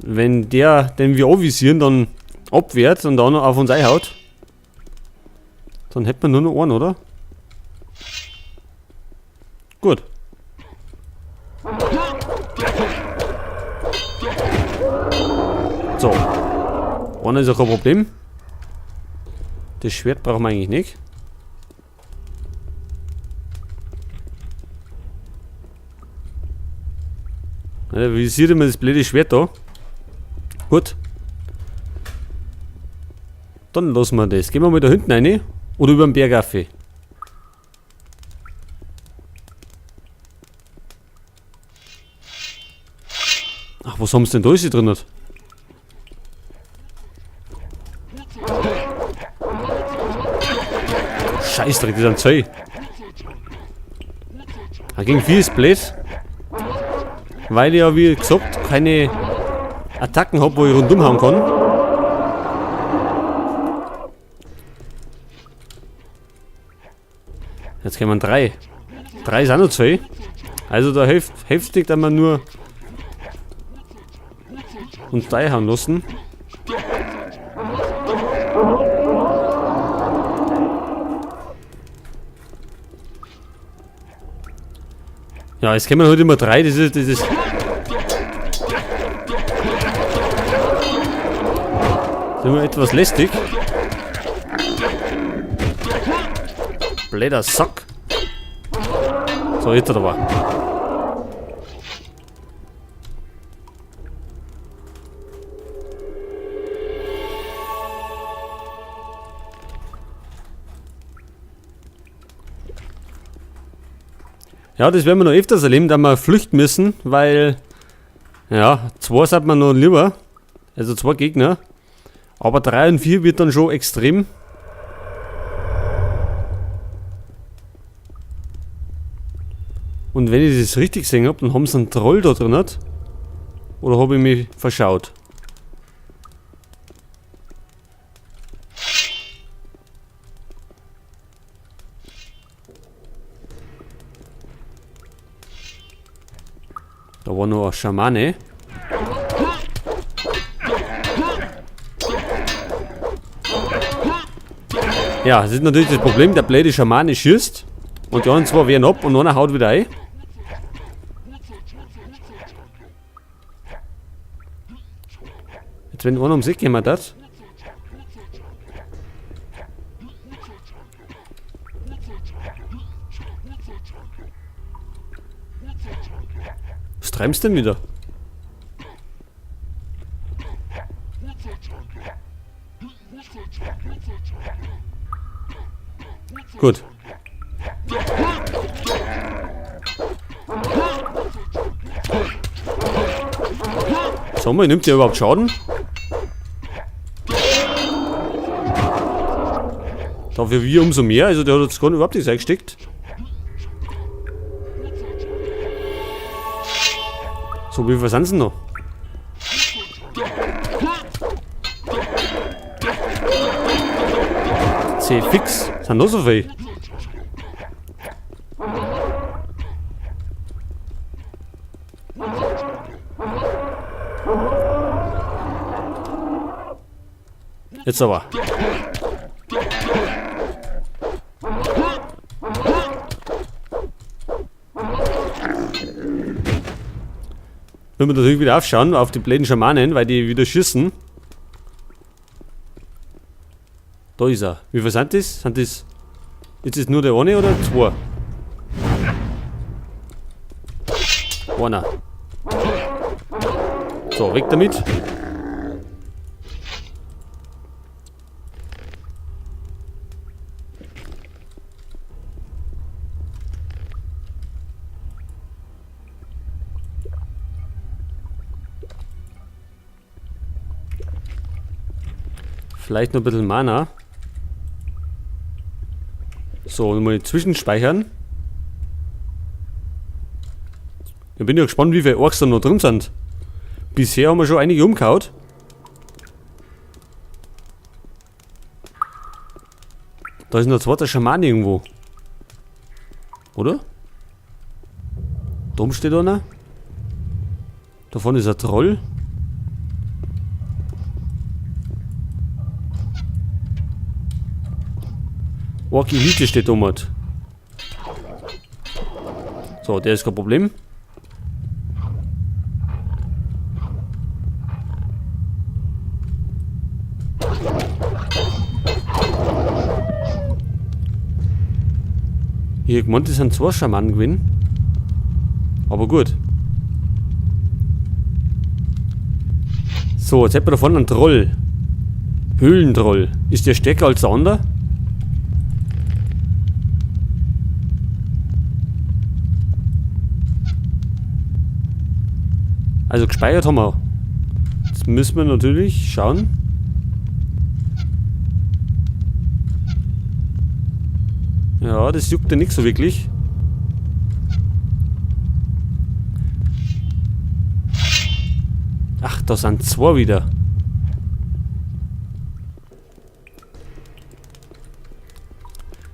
Wenn der, den wir anvisieren, dann abwehrt und dann auf uns einhaut, dann hätten wir nur noch einen, oder? Gut. So. Einer ist ja kein Problem. Das Schwert brauchen wir eigentlich nicht. Ja, wie sieht immer das blöde Schwert da? Gut. Dann lassen wir das. Gehen wir mal da hinten rein. Oder über den Berg rauf. Ach, was haben sie denn da alles drin? Scheißdreck, das sind zwei. Ah, gegen 4 ist blöd. Weil ich ja, wie gesagt, keine Attacken hab, wo ich rundum hauen kann. Jetzt kommen 3. 3 ist auch noch 2. Also da hilft heftig, dass man nur uns 3 hauen lassen. Ja, jetzt kommen halt immer 3, das ist immer etwas lästig. Blöder Sack. So, jetzt aber. Ja, das werden wir noch öfters erleben, da wir flüchten müssen, weil, ja, 2 sind wir noch lieber. Also 2 Gegner. Aber 3 und 4 wird dann schon extrem. Und wenn ich das richtig gesehen hab, dann haben sie einen Troll da drin, nicht? Oder hab ich mich verschaut? Da war noch ein Schamane. Ja, das ist natürlich das Problem, der blöde Schamane schießt und die anderen zwei wehren ab und einer haut wieder ein. Jetzt wenn einer ums Eck kommen hat. Was treibst du denn wieder? Gut. Sag mal, nimmt der überhaupt Schaden? Dafür wir umso mehr, also der hat jetzt gar nicht überhaupt nichts eingesteckt. So, wie viel sind denn noch? C fix, sind noch so viel. Jetzt aber. Wenn wir natürlich wieder aufschauen auf die blöden Schamanen, weil die wieder schießen. Da ist er. Wie viel sind das? Sind das. Ist das nur der eine oder zwei? Einer. So, weg damit. Vielleicht noch ein bisschen Mana. So, mal zwischenspeichern. Ich bin ja gespannt, wie viele Orks da noch drin sind. Bisher haben wir schon einige umgehauen. Da ist noch ein zweiter Schaman irgendwo. Oder? Da oben steht einer. Da vorne ist ein Troll. Ork Elite steht da mit. So, der ist kein Problem. Ich hab gemeint, das sind zwei Schamanen gewesen. Aber gut. So, jetzt hätten wir da vorne einen Troll. Höhlentroll. Ist der stärker als der andere? Also gespeichert haben wir. Jetzt müssen wir natürlich schauen. Ja, das juckt ja nicht so wirklich. Ach, da sind zwei wieder.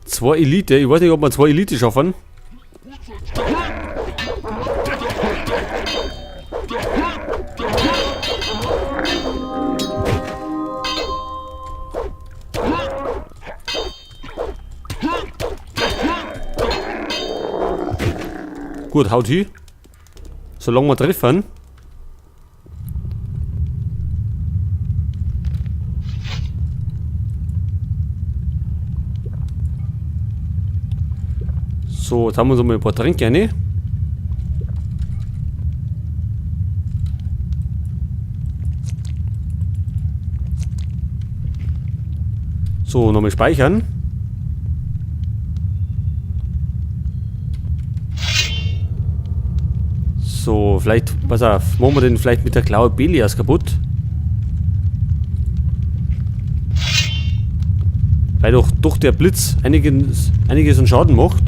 Zwei Elite. Ich weiß nicht, ob wir zwei Elite schaffen. Gut, haut hin. Solange wir treffen. So, jetzt haben wir uns mal ein paar Tränke rein. So, nochmal speichern. So, vielleicht, pass auf, machen wir den vielleicht mit der Klaue Beliars kaputt. Weil doch der Blitz einiges an Schaden macht.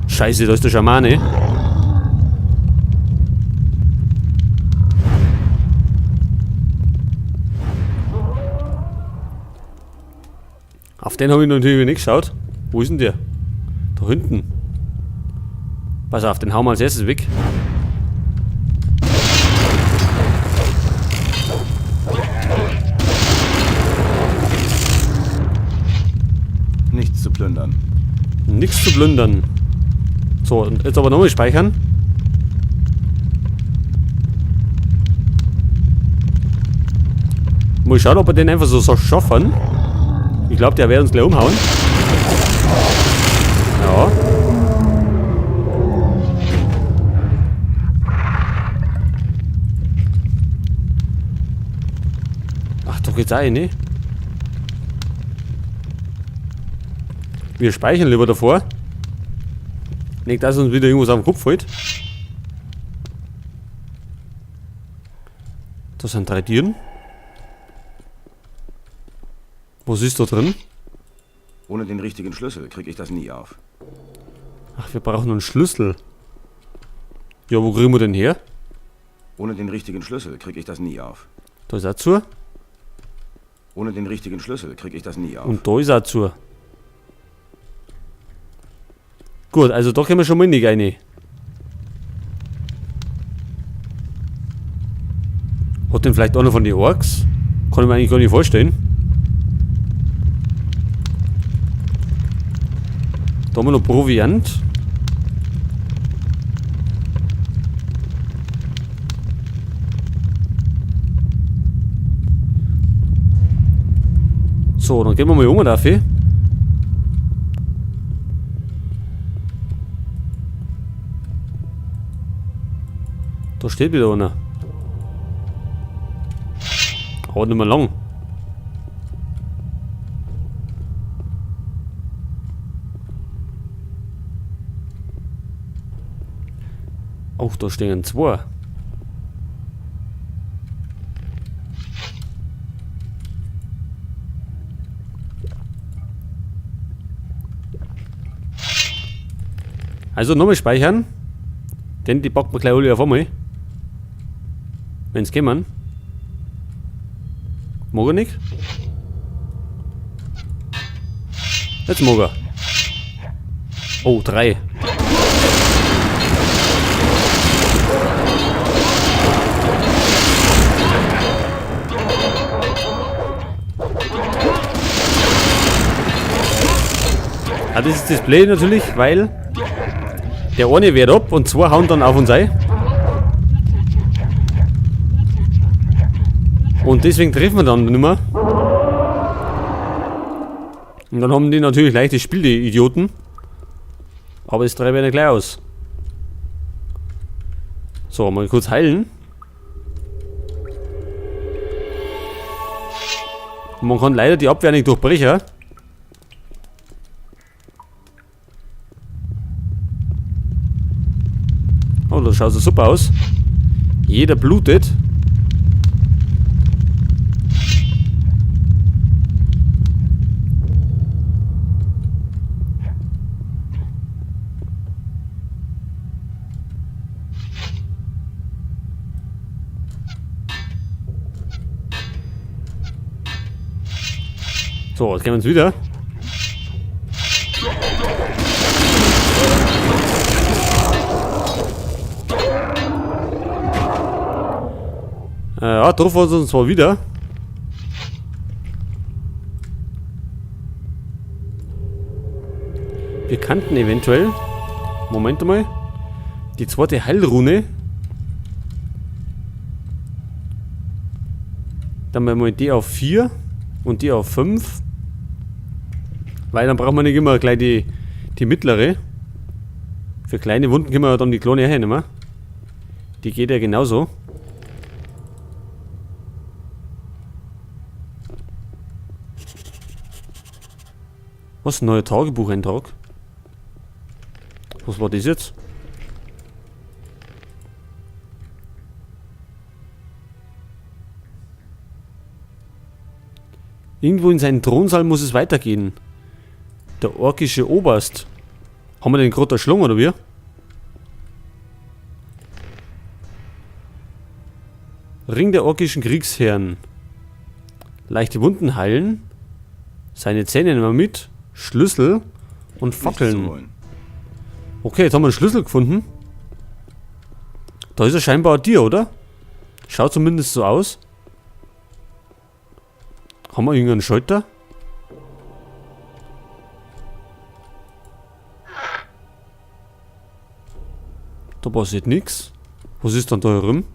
Scheiße, da ist der Schamane. Auf den habe ich natürlich nicht geschaut. Wo ist denn der? Da hinten. Pass auf, den hauen wir als erstes weg. Nichts zu plündern. Nichts zu plündern. So, und jetzt aber nochmal speichern. Mal schauen, ob wir den einfach so schaffen. Ich glaub, der wird uns gleich umhauen. Ja. Ach, doch geht's auch rein. Wir speichern lieber davor. Nicht, dass uns wieder irgendwas auf den Kopf fällt. Da sind 3 Tieren. Was ist da drin? Ohne den richtigen Schlüssel krieg ich das nie auf. Ach, wir brauchen einen Schlüssel. Ja, wo kriegen wir den her? Ohne den richtigen Schlüssel krieg ich das nie auf. Da ist auch zu. Ohne den richtigen Schlüssel krieg ich das nie auf. Und da ist auch zu. Gut, also da können wir schon mal nicht rein. Hat denn vielleicht einer von den Orks? Kann ich mir eigentlich gar nicht vorstellen. Da haben wir noch Proviant. So, dann gehen wir mal um dafür. Da steht wieder einer. Aber nicht mehr lang. Auch da stehen zwei. Also nochmal speichern. Denn die packen wir gleich alle auf einmal. Wenn's kämen. Mag er nicht? Jetzt mag er. Oh, 3. Ah, das ist das Blöde natürlich, weil der eine wehrt ab und zwei hauen dann auf uns ein. Und deswegen treffen wir dann nicht mehr. Und dann haben die natürlich leichtes Spiel, die Idioten. Aber es treibt ja nicht gleich aus. So, mal kurz heilen. Und man kann leider die Abwehr nicht durchbrechen. Oh, das schaut so super aus. Jeder blutet. So, jetzt gehen wir uns wieder. Ja, drauf uns und zwar wieder. Wir kannten eventuell. Moment mal. Die zweite Heilrune. Dann machen wir die auf 4 und die auf 5. Weil dann braucht man nicht immer gleich die mittlere. Für kleine Wunden können wir dann die kleine hernehmen. Die geht ja genauso. Was? Ein neuer Tagebucheintrag? Was war das jetzt? Irgendwo in seinen Thronsaal muss es weitergehen. Der orkische Oberst. Haben wir den gerade erschlagen, oder wie? Ring der orkischen Kriegsherren. Leichte Wunden heilen. Seine Zähne nehmen wir mit. Schlüssel und Nichts zu Fackeln. holen. Okay, jetzt haben wir einen Schlüssel gefunden. Da ist er scheinbar ein Tier, oder? Schaut zumindest so aus. Haben wir irgendeinen Schalter? Da passiert nix. Was ist dann da herum?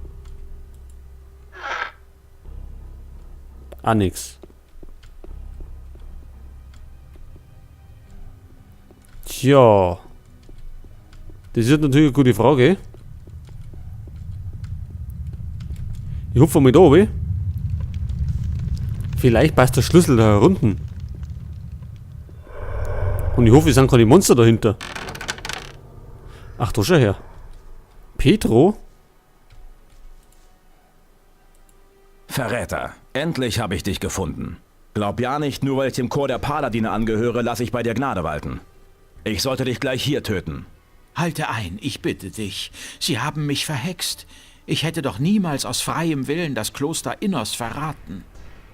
Ah, nix. Tja. Das ist natürlich eine gute Frage. Ich hupfe mal da runter. Vielleicht passt der Schlüssel da herunten. Und ich hoffe, es sind keine Monster dahinter. Ach, da schau her. Petro? Verräter, endlich habe ich dich gefunden. Glaub ja nicht, nur weil ich dem Chor der Paladine angehöre, lass ich bei dir Gnade walten. Ich sollte dich gleich hier töten. Halte ein, ich bitte dich. Sie haben mich verhext. Ich hätte doch niemals aus freiem Willen das Kloster Innos verraten.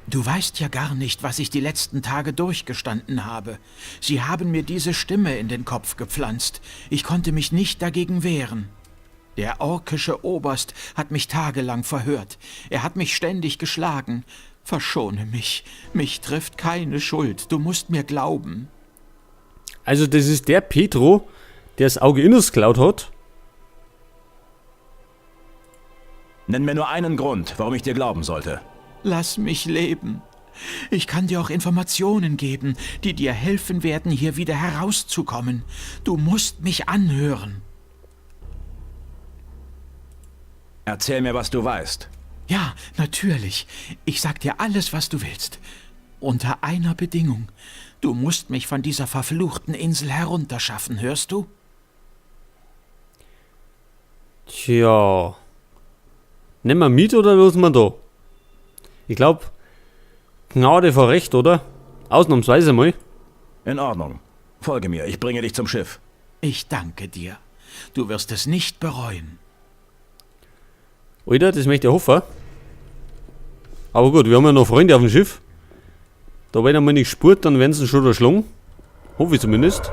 Du weißt ja gar nicht, was ich die letzten Tage durchgestanden habe. Sie haben mir diese Stimme in den Kopf gepflanzt. Ich konnte mich nicht dagegen wehren. Der orkische Oberst hat mich tagelang verhört. Er hat mich ständig geschlagen. Verschone mich. Mich trifft keine Schuld. Du musst mir glauben. Also das ist der Petro, der das Auge Innos geklaut hat. Nenn mir nur einen Grund, warum ich dir glauben sollte. Lass mich leben. Ich kann dir auch Informationen geben, die dir helfen werden, hier wieder herauszukommen. Du musst mich anhören. Erzähl mir, was du weißt. Ja, natürlich. Ich sag dir alles, was du willst. Unter einer Bedingung. Du musst mich von dieser verfluchten Insel herunterschaffen, hörst du? Tja. Nehmen wir mit oder lassen wir da? Ich glaub, Gnade vor Recht, oder? Ausnahmsweise mal. In Ordnung. Folge mir, ich bringe dich zum Schiff. Ich danke dir. Du wirst es nicht bereuen. Alter, das möchte ich hoffen. Aber gut, wir haben ja noch Freunde auf dem Schiff. Da wenn er mal nicht spurt, dann werden sie schon erschlagen. Hoffe ich zumindest.